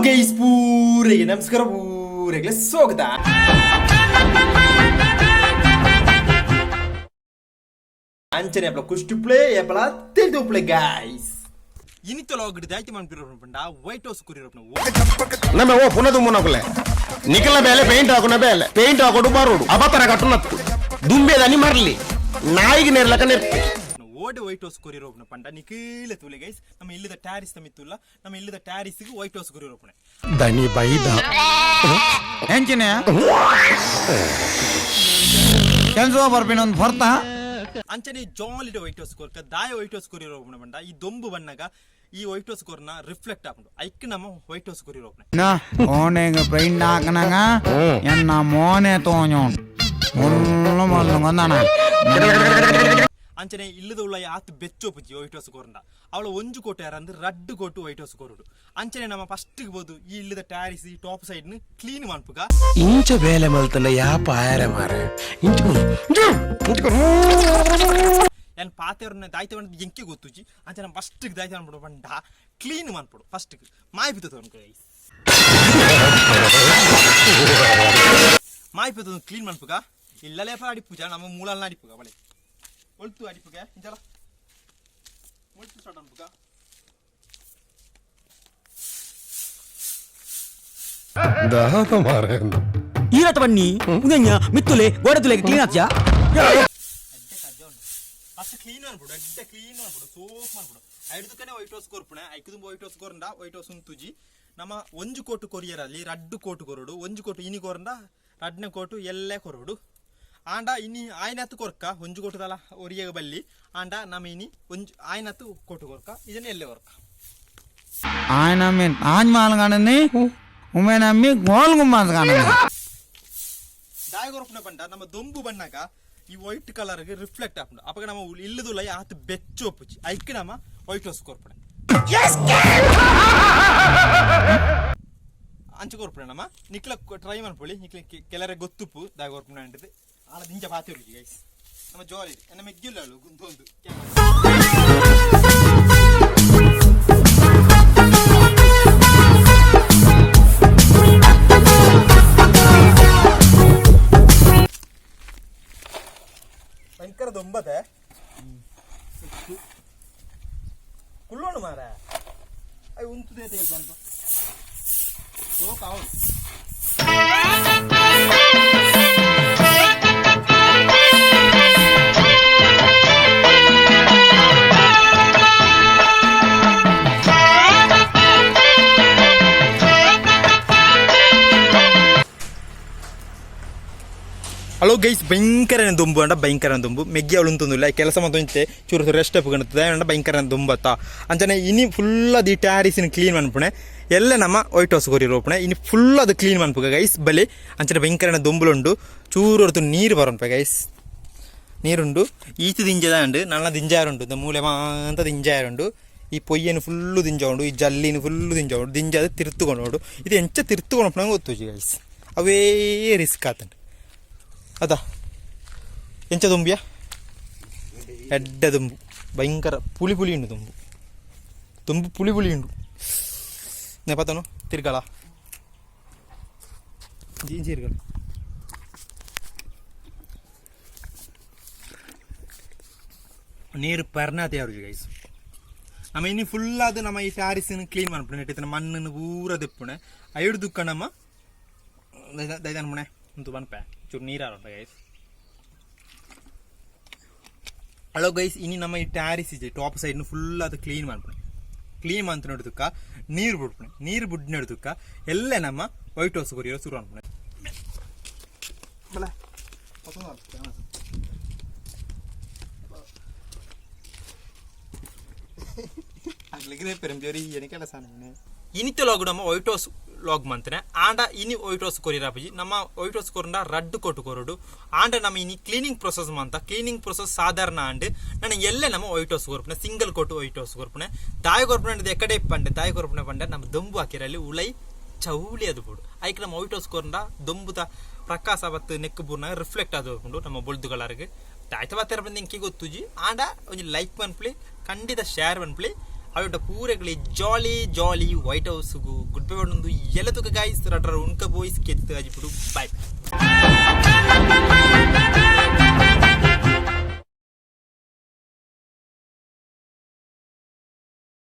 Guys, ಪೂರಿಗೆ ನಮಸ್ಕಾರ, ಪೂರೆಗ್ಲ ಸ್ವಾಗತ. ಅಂಚನೆ ಅಪ್ಲ ಕುಷ್ಟಿಪ್ಲೆ ಎಪ್ಪಲ ತಿಳಿದುಪ್ಲೆ ಗೈಸ್. ಇನಿತ ಲಾಗ್ ದಾಯ್ತಿ ಮನ್ಪಿರೋ ವೈಟ್ ಹೌಸ್ ಕುರಿರೋ. ನಮ್ಮ ಓ ಪುನಃ ದುಮ್ಮನಕುಲೆ ನಿಖಲ ಬೇಲೆ ಪೇಂಟ್ ಹಾಕುನ ಬೇಲೆ ಪೇಂಟ್ ಹಾಕೊಡು ಬರೋಡು ಅಬತರ ಕಟ್ಟುನತ್ತು ದುಂಬೆದನಿ ಮರ್ಲಿ ನಾಯಿಗೆ ನೆರ್ಲಕ ನೆರ್ಪೆ. ಓಡೆ ವೈಟ್ ಹೌಸ್ ಕೊರಿರೋಪ್ನ ಪಂಡ ನಿಖಿಲ ತೂಲೆ ಗೈಸ್, ನಮ್ಮ ಇಲ್ಲದ ಟ್ಯಾರಿಸ್ ತಮಿತ್ತುಲ್ಲ, ನಮ್ಮ ಇಲ್ಲದ ಟ್ಯಾರಿಸ್ಗೆ ವೈಟ್ ಹೌಸ್ ಕೊರಿರೋಪಣೆ. ದನಿ ಬೈದ. ಎಂಚಿನ ಕೆಲಸ ಬರ್ಪಿನ ಒಂದು ಹೊರ್ತ. ಅಂಚನೆ ಜಾಲಿಡ್ ವೈಟ್ ಹೌಸ್ ಕೊರ್ಕ ದಾಯ ವೈಟ್ ಹೌಸ್ ಕೊರಿರೋಪಣ ಪಂಡ ಈ ದೊಂಬು ಬಣ್ಣಗ ಈ ವೈಟ್ ಹೌಸ್ ಕೊರ್ನ ರಿಫ್ಲೆಕ್ಟ್ ಆಪುಂಡು. ಐಕ್ ನಮ್ಮ ವೈಟ್ ಹೌಸ್ ಕೊರಿರೋಪಣೆ. ಓನೆಗ್ ಪೈಂಟ್ ಹಾಕನಾಗ ಎನ್ನ ಮೋನೆ ತೋഞ്ഞോൺ ಒಳ್ಳು ಮಲ್ಲುಂಗೊಂದಾನ. ಅಂಚನೆ ಇಲ್ಲದ ಉಳ್ಳ ಆತ್ ಬೆಚ್ಚೋಪುಜಿ ವೈಟ್ ಹೌಸ್ ಕೊರಂಡ. ಅವಳ ಒಂಜು ಕೋಟೆ ಯಾರಂದ್ರೆ ರಡ್ಡು ಕೋಟು ವೈಟ್ ಹೌಸ್ ಕೊರುಡು. ಅಂಚನೆ ನಮ್ಮ ಫಸ್ಟ್ ಬೋದು ಈ ಇಲ್ಲದ ಟ್ಯಾರಿಸ್ ಈ ಟಾಪ್ ಸೈಡ್ ಕ್ಲೀನ್ ಮನ್ಪುಗ. ಇಂಚ ಬೇಲೆ ಮಲ್ತನ ಯಾಪ ಆಯಾರೆ ಮಾರೆ ಇಂಚ. ಯಾನ್ ಪಾತೆರ್ನ ದಾಯ್ತ ಬಂದ ಎಂಕೆ ಗೊತ್ತುಜಿ. ಅಂಚನೆ ಫಸ್ಟ್ ದಾಯ್ತ ಅನ್ಬಿಡು ಪಂಡ ಕ್ಲೀನ್ ಮನ್ಪುಡು ಫಸ್ಟ್ ಮಾಯ್ಪಿತ ಗೈಸ್. ಮಾಯ್ಪಿತ ಕ್ಲೀನ್ ಮನ್ಪುಗ. ಇಲ್ಲಲೇಪ ಅಡಿಪುಜ ನಮ್ಮ ಮೂಲಲ್ನ ಅಡಿಪುಗ ಬಳೆ ಒಳ್ತು ಅಡಿಪುಗ ಇಂಚಲ ಒಳ್ತು ಸ್ಟಾರ್ಟ್ ಅನ್ಪುಗ. ದಾದ ಮಾರೆ. ಈರತ್ತ ಬನ್ನಿ ಉಂದೆಂಜ ಮಿತ್ತುಲೆ ಗೋಡೆ ತುಲೆ ಕ್ಲೀನ್ ಆತ್ಯಾ. ಫಸ್ಟ್ ಕ್ಲೀನ್ ಅನ್ಬಿಡು, ಅಡ್ಡ ಕ್ಲೀನ್ ಅನ್ಬಿಡು, ಸೋಪ್ ಮಾಡ್ಬಿಡು. ಐದುಕನೆ ವೈಟ್ ಹೌಸ್ ಕೊರ್ಪುಣೆ. ಐಕು ವೈಟ್ ಹೌಸ್ ಕೊರಂಡ ವೈಟ್ ಹೌಸ್ ಉಂತುಜಿ. ನಮ್ಮ ಒಂಜು ಕೋಟು ಕೊರಿಯರಲ್ಲಿ ರಡ್ಡು ಕೋಟು ಕೊರಡು. ಒಂಜು ಕೋಟು ಇನಿ ಕೊರಂಡ, ರಡ್ನ ಕೋಟು ಎಲ್ಲೇ ಕೊರಡು. ಆಂಡ ಇನಿ ಆಯ್ನತ್ತು ಕೊರ್ಕ ಒಂಜು ಕೋಟುದಲ್ಲ ಒರಿಯಗ ಬಲ್ಲಿ. ಆಂಡ ನಮ್ಮ ಇನಿ ಒಂಜು ಆಯ್ನತ್ತು ಕೋಟು ಕೊರ್ಕ, ಇದನ್ನ ಎಲ್ಲೇ ಕೊರ್ಕ. ఆయన మీ తాజ్ మహల్ కానని ఉమెన్ అమ్మి గోల్ గుమ్మాస్ కానని. ದಾಯ ಕೊರ್ಪುನ ಪಂಡ ನಮ್ಮ ದೊಂಬು ಬಣ್ಣಗ ಈ ವೈಟ್ ಕಲರ್ಗೆ ರಿಫ್ಲೆಕ್ಟ್ ಆಪುಂಡು. ಅಪಗ ನಮ್ಮ ಇಲ್ಲದುಲ ಆತು ಬೆಚ್ಚು ಒಪ್ಪುಜಿ. ಐಕ್ ನಮ್ಮ ವೈಟ್ ಹೌಸ್ ಕೊರ್ಪುಣೆ. ಅಂಚು ಕೊರ್ಪುಣೆ ನಮ್ಮ ನಿಕ್ಲ ಟ್ರೈ ಮನ್ಪೊಳಿ. ನಿಕ್ಲ ಕೆಲರೆ ಗೊತ್ತುಪ್ಪು ದಾಯ ಕೊರ್ಪುಣೆ ಅಂಟದು. ಆಳ ದಿಂಜ ಪಾತಿ ಗೈಸ್. ನಮ್ಮ ಜಾಲಿ ನಮ್ಮ ಮೆಗ್ಗಿಲ್ಲ ಗುಂತೊಂದು. ಭಯಂಕರ ದೊಂಬತೆ ಕುಳ್ಳೋಣ ಮಾರ. ಅಯ್ಯ ಉಂತುದೇ ಅಂತ ಸೋಕ್ ಅವಳು. ಹಲೋ ಗೈಸ್, ಭಯಂಕರನ ದುಂಬು ಅಂಡ ಭಯಂಕರನ ದುಂಬು. ಮೆಗ್ಗಿ ಅವಳು ಉಂತೊಂದಿಲ್ಲ ಕೆಲಸ ಮತ್ತು ಚೂರು ಚೂರು ರೆಸ್ಟ್ ಅಪ್ ಅಂಡ ಭಯಂಕರನ ದುಂಬತ್ತ. ಅಂಚನೆ ಇನಿ ಫುಲ್ ಅದು ಈ ಟ್ಯಾರಿಸಿನ ಕ್ಲೀನ್ ಮನ್ಪುಣೆ. ಎಲ್ಲ ನಮ್ಮ ವೈಟ್ ಹೌಸ್ ಕೊರಿ ರೋಪಣೆ. ಇನಿ ಫುಲ್ ಅದು ಕ್ಲೀನ್ ಮನ್ಪುಗ ಗೈಸ್ ಬಲೆ. ಅಂಚನೆ ಭಯಂಕರನ ದುಂಬುಲುಂಡು. ಚೂರು ಹೊರತು ನೀರು ಬರೋನ್ಪ ಗೈಸ್, ನೀರುಂಡು. ಈತು ದಿಂಜದ ಉಂಡು, ನನ್ನ ದಿಂಜಾರುಂಡು. ಮೂಲೆ ಮಾಂತ ದಿಂಜಾರುಂಡು. ಈ ಪೊಯ್ಯನು ಫುಲ್ಲು ದಿಂಜ ಉಂಡು, ಈ ಜಲ್ಲಿನ ಫುಲ್ಲು ದಿಂಜ ಉಂಡು. ದಿಂಜಾದ ತಿರ್ತುಕೊಂಡು ಇದು ಎಂಚ ತಿರ್ತುಕೊಂಡು ಗೊತ್ತುಜಿ ಗೈಸ್. ಅವೇ ರಿಸ್ಕ್ ಆತಂಡು ಅದ. ಎಂಚ ದುಂಬಿಯ ಎಡ್ಡೆ ದುಂಬು, ಭಯಂಕರ ಪುಳಿ ಪುಳಿ ಉಂಡು ದುಂಬು. ದುಂಬು ಪುಳಿ ಪುಳಿ ಉಂಡು. ನೆಪತನು ತಿರ್ಗಳ ತಿರ್ಗಳ. ನೀರು ಪರ್ನಾತೆ ಯಾರು ಗೈಸ್. ನಮ್ಮ ಇನಿ ಫುಲ್ ಅದು ನಮ್ಮ ಈ ಸ್ಯಾರೀಸಿನ ಕ್ಲೀನ್ ಮನ್ಪುಣೆ. ನೆಟ್ಟಿನ ಮಣ್ಣನ್ನು ಪೂರ ದೆಪ್ಪುಣೆ. ಐಡು ದುಕ್ಕ ನಮ್ಮ ದೈದಾನ್ಪುಣೆ ಉಂತು ಬನ್ಪೆ. ಚೂರು ನೀರು ಗೈಸ್. ಹಲೋ ಗೈಸ್, ಇನಿ ನಮ್ಮ ಈ ಟ್ಯಾರಿಸ್ ಇದೆ ಟಾಪ್ ಸೈಡ್ನು ಫುಲ್ ಅದು ಕ್ಲೀನ್ ಮನ್ಪುಣೆ. ಕ್ಲೀನ್ ಮಂತ್ ನೋಡುದಕ್ಕ ನೀರು ಬಿಡ್ಪುಣೆ. ನೀರು ಬುಡ್ ನೋಡುದಕ್ಕ ಎಲ್ಲ ನಮ್ಮ ವೈಟ್ ಹೌಸ್ ಕೊರಿಯೋ ಶುರು ಅನ್ಪುಣೆ. ಇನಿತ ಲಾಗ್ ನಮ್ಮ ವೈಟ್ ಹೌಸ್ ಲಾಗ್ ಮಂತನೆ. ಆಂಡ ಇನಿ ವೈಟ್ ಹೌಸ್ ಕೊರಿಯರ್ ನಮ್ಮ ವೈಟ್ ಹೌಸ್ ಕೊರಂಡ ರಡ್ಡು ಕೊಟ್ಟು ಕೊರಡು. ಆಂಡ ನಮ್ಮ ಇನಿ ಕ್ಲೀನಿಂಗ್ ಪ್ರೊಸೆಸ್ ಮಂತ. ಕ್ಲೀನಿಂಗ್ ಪ್ರೊಸೆಸ್ ಸಾಧಾರಣ ಆಂಡ್ ನನ್ನ ಎಲ್ಲೆ ನಮ್ಮ ವೈಟ್ ಹೌಸ್ ಕೊರ್ಪುಣೆ. ಸಿಂಗಲ್ ಕೊಟ್ಟು ವೈಟ್ ಹೌಸ್ ಕೊರ್ಪುಣೆ. ದಾಯ ಕೊರ್ಪುಣೆ ಎಕಡೆ ಪಂಡೆ ದಾಯ ಕೊರ್ಪುಣೆ ಪಂಡೆ ನಮ್ಮ ದೊಂಬು ಹಾಕಿರಲ್ಲಿ ಉಳೈ ಚೌಲಿ ಅದು ಬೋಡು. ಐಕ್ ನಮ್ಮ ವೈಟ್ ಹೌಸ್ ಕೊರಂಡ ದೊಂಬುದ ಪ್ರಕಾಶ ಬತ್ತು ನೆಕ್ ಬೂರ್ನ ರಿಫ್ಲೆಕ್ಟ್ ಅದು ಹೋಗ್ಕೊಂಡು ನಮ್ಮ ಬೊಲ್ದು ಕಲರ್ಗೆ. ಆಯ್ತು ಬತ್ತರ ಬಂದು ಇಂಕಿ ಗೊತ್ತುಜಿ. ಆಂಡ ಒಂಜಿ ಲೈಕ್ ಮನ್ಪ್ಲಿ, ಖಂಡಿತ ಶೇರ್ ಮನ್ಪ್ಲಿ. ಅವಿಟ ಪೂರೆಗ್ಲಿ jolly jolly white house good bye ಪಂಡೊಂದು ಎಲ್ಲತುಕ ಗೈಸ್ ರಡ್ರ ಉಣ್ಕ ಬೋಯ್ಸ್ ಕೆತ್ತು ಅಜಿಪುಡು. ಬಾಯ್.